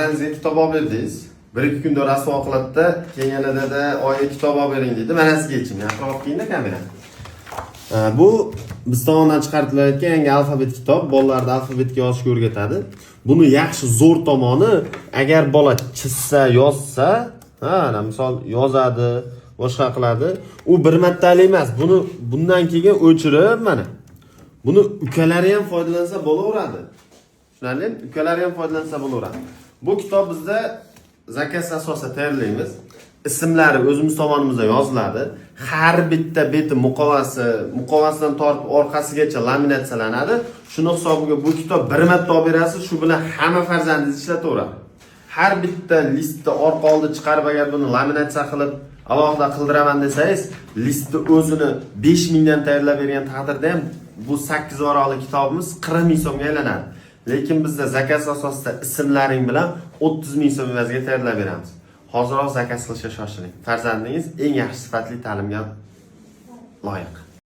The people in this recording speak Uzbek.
Farzandingizga kitob olib berdingiz. Bir ikki kunda rasvo qiladida, keyin yana dada, oyi, kitob olib bering deydi. Mana sizga yechim. Yaqinroq olib kelingda kamera. Bu biz tomonidan chiqarilayotgan yangi alfabet kitob bolalarni alfabetga yozishga o'rgatadi. Buni yaxshi zo'r tomoni, agar bola chizsa, yozsa, ha, ana misol yozadi, boshqa qiladi. U bir martalik emas. Buni bundan keyin o'chirib mana. Buni ukalari ham foydalansa bo'laveradi. Tushunarlimi? Ukalari ham foydalansa bo'laveradi. Bu kitob bizda заказ asosida tayyorlaymiz. Ismlari o'zimiz tomonimizdan yoziladi. Har bitta beti muqovasi, muqovasidan tortib orqasigacha laminatsiyalanadi. Shuni hisobiga bu kitob bir marta olib berasiz, shu bilan hamma farzandingiz ishlataveradi. Har bitta listni orqa oldi chiqarib, agar buni laminatsiya qilib alohida qildiraman desangiz, listni o'zini 5000 dan tayyorlab bergan taqdirda ham bu 8 varaqli kitobimiz 40 ming so'mga aylanadi. Lekin bizda заказ asosida ismlaring bilan 30 ming so'm evaziga tayyorlab beramiz. Hoziroq заказ qilishga shoshiling. Farzandingiz eng yaxshi sifatli ta'limga loyiq.